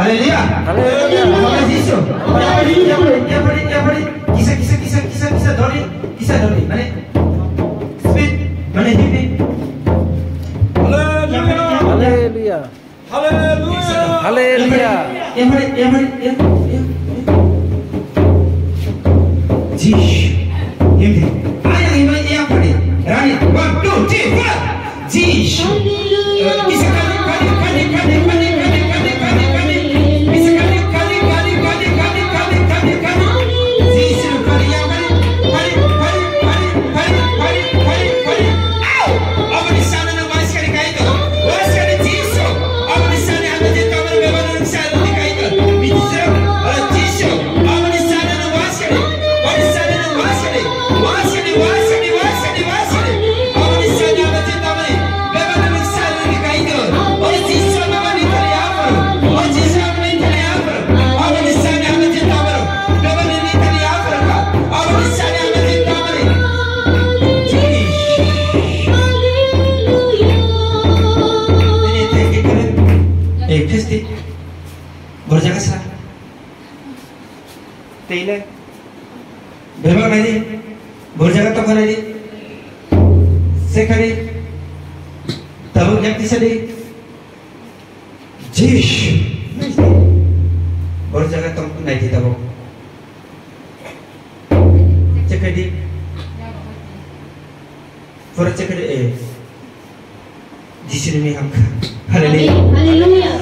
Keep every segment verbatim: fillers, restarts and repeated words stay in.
Hallelujah. Hallelujah. Kisa, kisa, kisa, kisa, kisa, dhori, kisa, dhori. Mane, speed, mane, hindi. Hallelujah. Hallelujah. Hallelujah. Hallelujah. Everybody, everybody, yeah, yeah, yeah. Jish. Hindi. Ayang iman everybody. Ready? One, two, three, four. Jish. Hallelujah. Kisa kali, kali, kali. Kisa kali, kali, kali. Jisu kali, ya kali. Kali, kali, kali. Ow! Aboni sana na waskari kaito. Waskari Jisu. Aboni sana na je kamar bebana. Eh, Kristi, borjaka sa. Teile. Bebak nai di. Borjaka tokha nai di. Sekha di. Tabuk yak tisa di. Jish. Borjaka tong nai di tabuk. Sekha di. Pura cek de, eh. Jisu ni mi hamkha. Hallelujah. Hallelujah.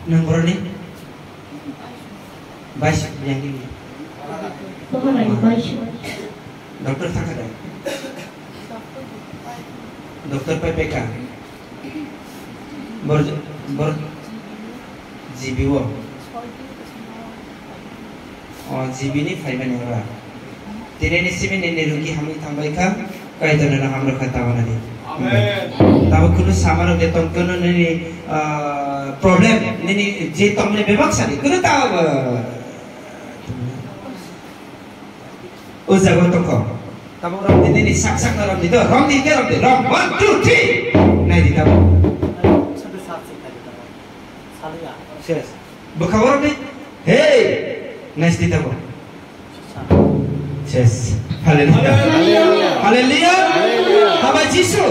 Nang boroni? Bais yang ini. Bukan lagi bais. Doktor thaka dai. Doktor P P K. Bor, bor G B o. O G B ni five ni ora. Tini ni simi nini rugi hamwi thangbai kha, Kaitor nono hamrok kha tabana di. Amen. Tabo kunu sama rok de tong kunu nini, ah, problem, nini je tong ni bebak sadi, kunu ta, ah, o jaga tong kho. Tabo rom di nini sak sak na rom di do, rom di ke rom di, rom, one, two, three. Nai di tabo. Ses. Bwkha rom di. Hey. Nai di tabo. Ses. Hallelujah. Hallelujah. Hallelujah. Haba Jisu.